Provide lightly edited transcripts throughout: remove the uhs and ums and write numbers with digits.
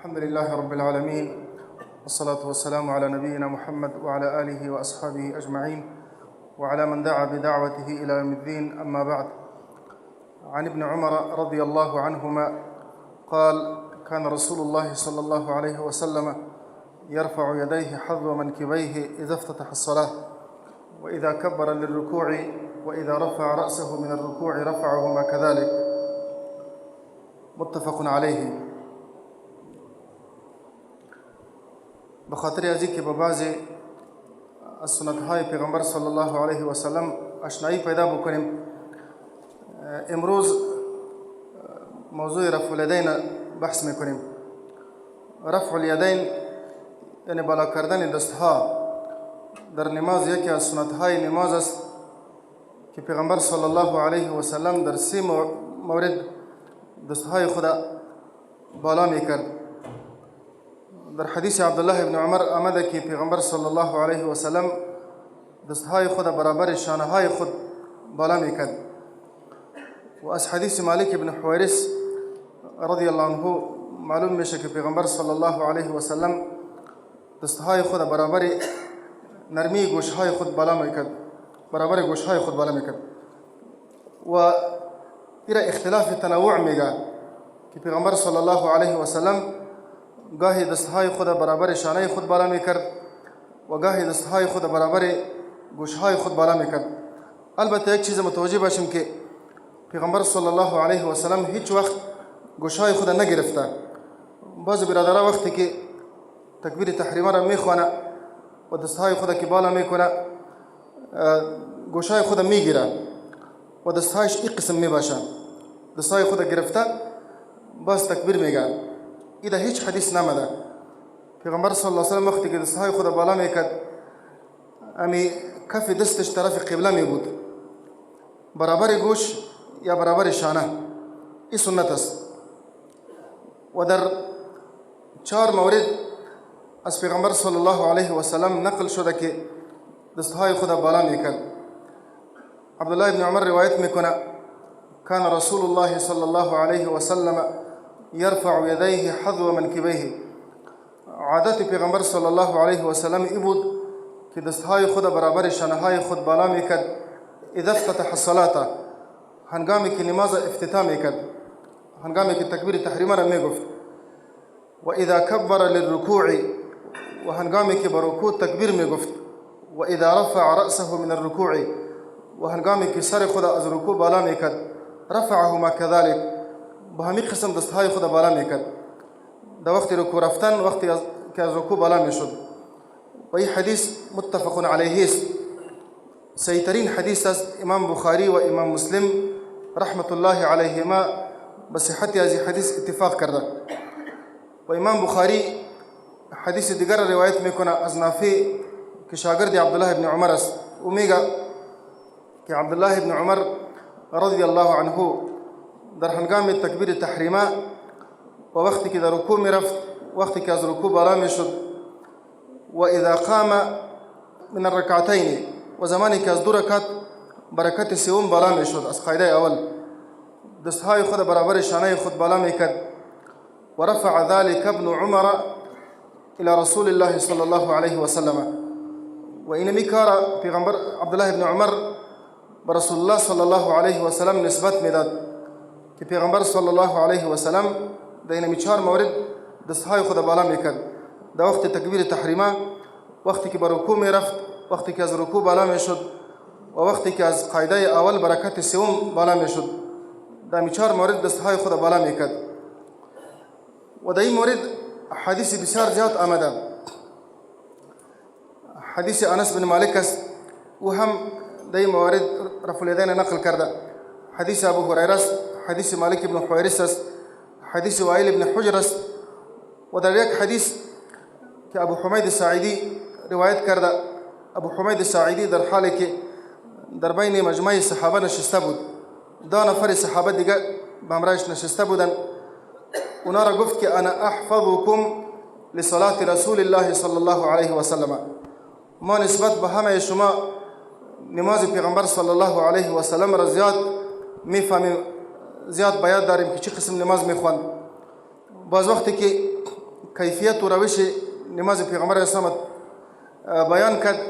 الحمد لله رب العالمين، والصلاة والسلام على نبينا محمد وعلى آله وأصحابه أجمعين وعلى من دعا بدعوته إلى يوم الدين. أما بعد، عن ابن عمر رضي الله عنهما قال: كان رسول الله صلى الله عليه وسلم يرفع يديه حذو منكبيه إذا افتتح الصلاة، وإذا كبر للركوع، وإذا رفع رأسه من الركوع رفعهما كذلك. متفق علیه. به خاطر از اینکه با بعضی از سنت های پیغمبر صلی الله علیه و سلم آشنایی پیدا بکنیم، امروز موضوع رفع الیدین بحث میکنیم. رفع الیدین یعنی بالا کردن دستها در نماز یکی از سنت های نماز است که پیغمبر صلی الله علیه و سلم در سه مورد دستهای خود بالا میکرد. در حدیث عبدالله ابن عمر آمده که پیغمبر صلی الله علیه و سلم دستهای خود برابر شانه های خود بالا میکرد. و از حدیث مالک ابن حویرث رضی الله عنه معلوم میشه که پیغمبر صلی الله علیه و سلم دستهای خود برابر نرمی گوشهای خود بالا میکرد، برابر گوشهای خود بالا میکرد. و ایره اختلاف تنوع میگه که پیغمبر صلی الله علیه و سلم گاهی دستهای خود برابر شانه خود بالا میکرد و گاهی دستهای خود برابر گوشهای خود بالا میکرد. البته یک چیز متوجه باشیم که پیغمبر صلی الله علیه و سلم هیچ وقت گوشهای خود نگرفته. بعض برادرها وقتی که تکبیر تحریمه را میخوانه و دستهای خود که بالا میکنه، گوشهای خود میگیره و دستهایش این قسم میباشه، دستهای خود گرفته باز تکبیر میگه. ایده هیچ حدیث نامده. پیغمبر صلی الله علیه وسلم وقتی که دستهای خود بالا میکرد، امی کف دستش طرف قبله می بود، برابر گوش یا برابر شانه. این سنت است. و در چهار مورد از پیغمبر صلی الله علیه و سلم نقل شده که دستهای خود بالا میکرد. عبدالله ابن عمر روایت میکنه: كان رسول الله صلى الله عليه وسلم يرفع يديه حذو منكبيه. عادت پیغمبر صلی الله علیه و سلم ای بود که دستهای خود برابر شانه های خود بالا میکرد، اذا افتتح الصلاة، هنگامی که نماز افتتاح میکرد، هنگامی که تکبیر تحریمه را میگفت، و اذا کبر للركوع، و هنگامی که به رکوع تکبیر میگفت، و اذا رفع رأسه من الركوع، و هنگامی که سر خود از رکوع بالا میکرد، رفعهما كذلك، به همین قسم دستهای خود بالا میکرد در وقت رکوع رفتن، وقتی که از رکوع بالا میشد. و این حدیث متفق علیه است، صحیح ترین حدیث است. امام بخاری و امام مسلم رحمت الله علیهما به صحت از این حدیث اتفاق کرده. و امام بخاری حدیث دیگر روایت میکنه از نافع که شاگرد عبدالله ابن عمر است، و میگه که عبدالله ابن عمر رضی الله عنه در هنگام تکبیر تحریمه و وقتی که در رکوع میرفت، وقتی که از رکوع بالا میشد، و اذا قام من الرکعتین، و زمانی که از دو رکعت به رکعت سوم بالا میشد از قاعده اول، دستهای خود برابر شانه خود بالا میکرد. و رفع ذلك ابن عمر الى رسول الله صلى الله عليه وسلم، و اینمی کار پیغمبر عبدالله ابن عمر به رسول الله صلی الله علیه و سلم نسبت میداد که پیغمبر صلی الله علیه و سلم در اینمی چهار مورد دستهای خود بالا میکرد: در وقت تکبیر تحریمه، وقتی که به رکوع میرفت، وقتی که از رکوع بالا میشد و وقتی که از قاعده اول به رکعت سوم بالا میشد. در چهار مورد دستهای خود بالا میکرد. و در این مورد حدیث بسیار زیاد آمده. حدیث انس بن مالک است، او هم در این موارد رفع الیدین نقل کرده. حدیث ابو هریره است، حدیث مالک بن حویرث است، حدیث وائل بن حجر است. و در یک حدیث که ابو حمید ساعدی روایت کرده، ابو حمید ساعدی در حالی که در بین مجمع صحابه نشسته بود، 10 نفر صحابه دیگه به همراهش نشسته بودن، اونا را گفت که انا احفظكم لصلاة رسول الله صلی الله علیه و سلم، ما نسبت به همه شما نماز پیغمبر صلی الله علیه و سلم را زیاد میفهمیم، زیاد به یاد داریم که چه قسم نماز میخواند. باز وقتی که کیفیت و روش نماز پیغمبر اسلام بیان کرد،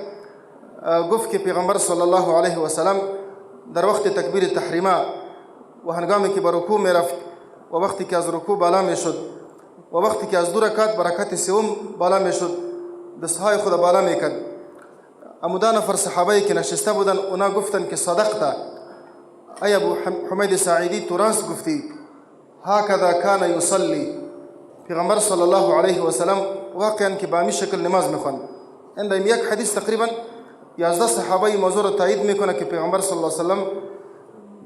گفت که پیغمبر صلی الله علیه و سلم در وقت تکبیر تحریمه و هنگامی که به رکوع میرفت و وقتی که از رکوع بالا میشد و وقتی که از دو رکعت به رکعت سوم بالا میشد، دستهای خود بالا میکرد. اما ده نفر صحابه که نشسته بودن، اونا گفتن که صدقت ای ابو حمید ساعدی، تو راست گفتی. هكذا كان يصلي. پیغمبر صلی الله علیه و سلم واقعا که به همین شکل نماز میخوند. این در یک حدیث تقریبا 11 صحابه این موضوع را تایید میکنه که پیغمبر صلی الله علیه و سلم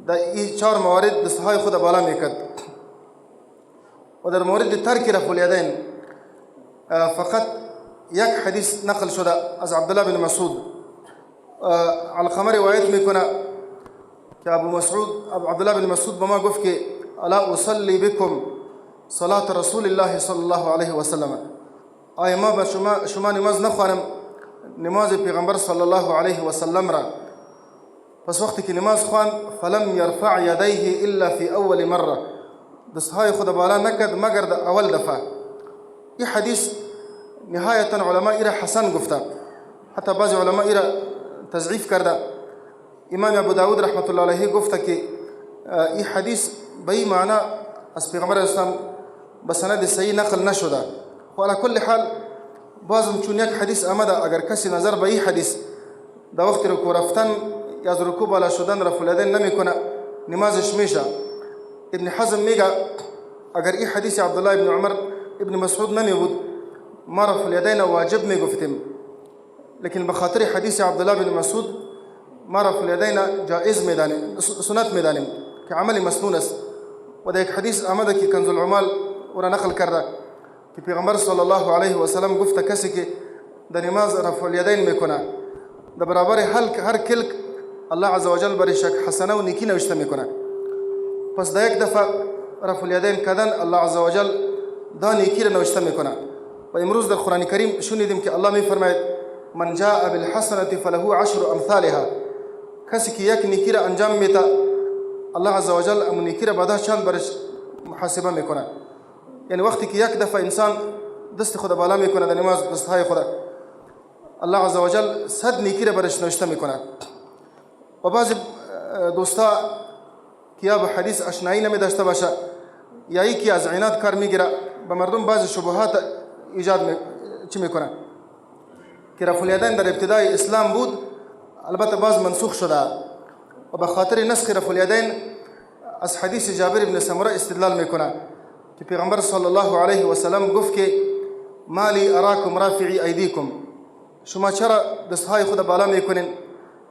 در این چهار موارد دستهای خود بالا میکرد. و در مورد ترک رفع الیدین فقط یک حدیث نقل شده از عبدالله بن مسعود. علقمه روایت میکنه که ابو مسعود، ابو عبدالله بن مسعود به ما گفت که الا اصلي بكم صلاة رسول الله صلی الله علیه و سلم، آیا ما به شما نماز نخوانم نماز پیغمبر صلی الله علیه و سلم را؟ پس وقتی که نماز خواند، فلم يرفع يديه الا في اول مره، دستهای خود بالا نکرد مگر در اول دفعه. این حدیث نهایتا علما ایره حسن گفته، حتی بعضی علما ایره تضعیف کرده. امام ابو داود رحمت الله علیه گفته که این حدیث به این معنا از پیغمبر اسلام به سند صحیح نقل نشده. خو علی کل حال بازم چون یک حدیث آمده، اگر کسی نظر به این حدیث در وقت رکوع رفتن یا از رکوع بالا شدن رفع الیدین نمیکنه، نمازش میشه. ابن حزم میگه اگر این حدیث عبدالله ابن عمر ابن مسعود نمی بود، ما رفع الیدین واجب میگفتیم، لیکن به خاطر حدیث عبدالله بن مسعود ما رفع الیدین جائز میدانیم، سنت میدانیم که عمل مسنون است. و در یک حدیث آمده که کنز العمال او را نقل کرده که پیغمبر صلی الله علیه و سلم گفته کسی که در نماز رفع الیدین میکنه، در برابر هر کلک الله عزوجل برش یک حسنه و نیکی نوشته میکنه. پس در یک دفعه رفع الیدین کردن الله عزوجل 10 نیکی را نوشته میکنه. و امروز در قرآن کریم شنیدیم که الله میفرماید من جاء بالحسنة فله عشر امثالها، کسی که یک نیکی را انجام میده، الله عزوجل امو نیکی را به 10 چند برش محاسبه میکنه. یعنی وقتی که یک دفعه انسان دست خود بالا میکنه در نماز، دستهای خود، الله عزوجل 100 نیکی را برش نوشته میکنه. و بعضی دوستا که یا به حدیث اشنایی نمی داشته باشه یا یکی از عناد کار میگیره، به مردم بعضی شبهات ایجاد چی میکنه که رفع الیدین در ابتدای اسلام بود، البته باز منسوخ شده. و به خاطر نسخ رفع الیدین از حدیث جابر بن سمره استدلال میکنه که پیغمبر صلی الله علیه و سلم گفت که ما لی اراکم رافعی ایدیکم، شما چرا دستهای خود بالا میکنین؟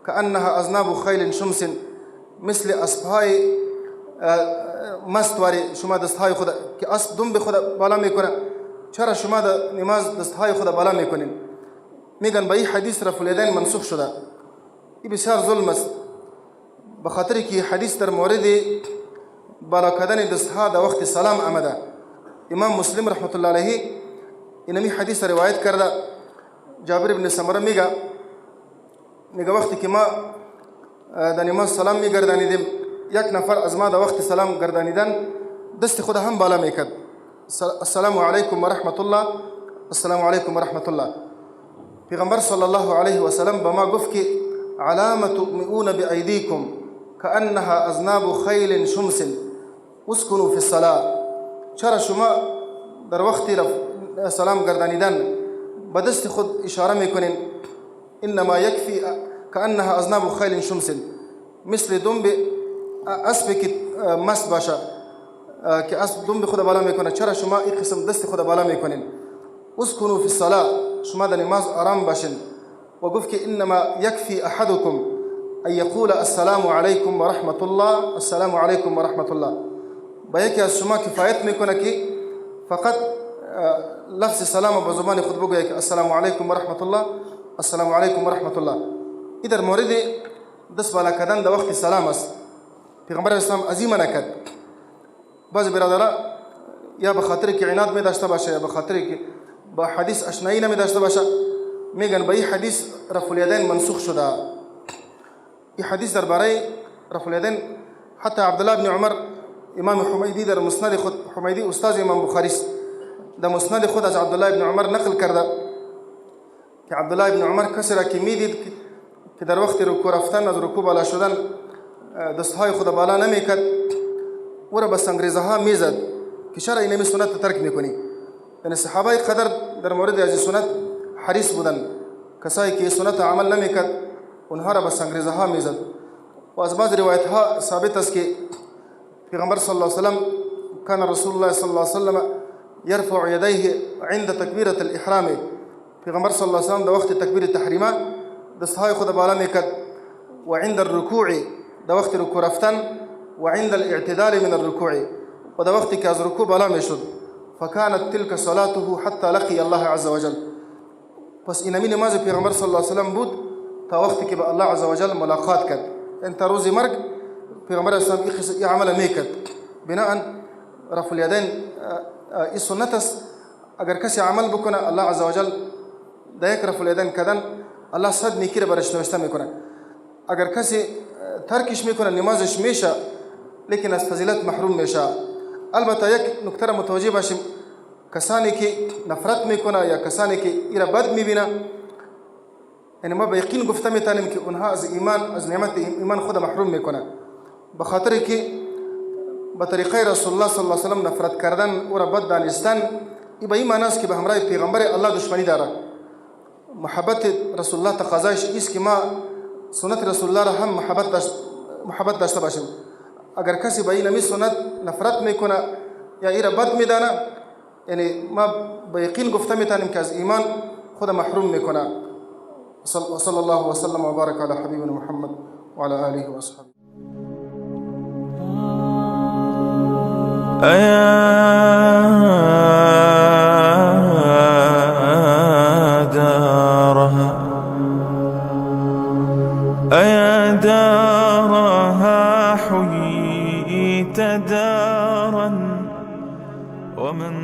کأنها اذناب خیل شمس، مثل اسبهای مست واری شما دستهای خود که اسب دم به خود بالا میکنه، چرا شما در نماز دستهای خود بالا میکنین؟ میگن به این حدیث رفع الیدین منسوخ شده. این بسیار ظلم است، به خاطر که حدیث در مورد بالا کردن دستها در وقت سلام آمده. امام مسلم رحمت الله علیه اینمی حدیث روایت کرده. جابر بن سمره میگه وقتی که ما در نماز سلام میگردانیدیم، یک نفر از ما در وقت سلام گردانیدن دست خود هم بالا میکرد، السلام علیکم و رحمت الله، السلام علیکم و رحمت الله. پیغمبر صلی الله علیه و سلم به ما گفت که علام تومئون بأیدیکم کأنها اذناب خیل شمس اسکنوا فی الصلاة. چرا شما در وقت سلام گردانیدن به دست خود اشاره میکنین؟ انما یکفی کأنها اذناب خیل شمس، مثل دنب اسب که مست باشه که اسب دنب خود بالا میکنه، چرا شما این قسم دست خود بالا میکنین؟ اسکنوا فی الصلاة، شما در نماز آرام باشین. و گفت که انما یکفی احدکم ان یقول السلام علیکم و رحمت الله، السلام علیکم و رحمت الله. با یکی از شما کفایت میکنه که فقط لفظ سلام به زبان خود بگوید که السلام علیکم و رحمت الله، السلام علیکم و رحمت الله. این در مورد دست بالا کردن در وقت سلام است. پیغمبر اسلام از این منع کرد. بعضی برادرها یا به خاطر که عناد می داشته باشه یا به خاطر که با حدیث اشنایی نمی داشته باشه، میگن به این حدیث رفع الیدین منسوخ شده. این حدیث درباره رفع الیدین حتی عبدالله بن عمر، امام حمیدی در مسند خود، حمیدی استاد امام بخاری است، در مسند خود از عبدالله ابن عمر نقل کرده که عبدالله ابن عمر کسی را که میدید که در وقت رکوع رفتن، از رکوع بالا شدن، دستهای خود بالا نمیکرد، او را به سنگریزه ها میزد که چرا اینمی سنت ترک میکنی. یعنی صحابه قدر در مورد از سنت حریص بودن، کسایی که سنت عمل نمیکرد اونها را به سنگریزه ها میزد. و از بعض روایت ها ثابت است که پیغمبر صلی الله علیه وسلم کان رسول الله صلی الله علیه وسلم يرفع يديه عند تکبیرة الاحرام، پیغمبر صلی الله علیه وسلم در وقت تکبیر تحریمه دستهای خود بالا میکرد، و عند الرکوع در وقت رکوع رفتن، و عند الاعتدال من الرکوع و در وقتی که از رکوع بالا میشد. فكانت تلك صلاته حتى لقي الله عز وجل. پس اینمی نماز پیغمبر صلی الله علیه وسلم بود تا وقتی که به الله عز وجل ملاقات کرد، یعنی تا روز مرگ پیغمبر اسلام این عمل میکرد. بناء رفع الیدین این سنت است، اگر کسی عمل بکنه الله عز وجل در یک رفع الیدین کردن الله 100 نیکی را برش نوشته میکنه. اگر کسی ترکش میکنه نمازش میشه، لیکن از فضیلت محروم میشه. البته یک نکته را متوجه باشیم، کسانی که نفرت میکنه یا کسانی که ایرا بد میبینه، یعنی ما به یقین گفته میتونیم که اونها از ایمان، از نعمت ایمان خود محروم میکنه، به خاطر که به طریقه رسول الله صلی الله علیه وسلم نفرت کردن، او را بد دانستن، این به این معنی است که به همراه پیغمبر الله دشمنی داره. محبت رسول الله تقاضایش است که ما سنت رسول الله را هم محبت داشته باشیم. اگر کسی به این سنت نفرت میکنه یا ایرا بد میدانه، یعنی ما به یقین گفته میتونیم که از ایمان خود محروم میکنه. وصلى الله وسلم وبارك على حبيبنا محمد وعلى آله وأصحابه. أيا دارها حييت دارا ومن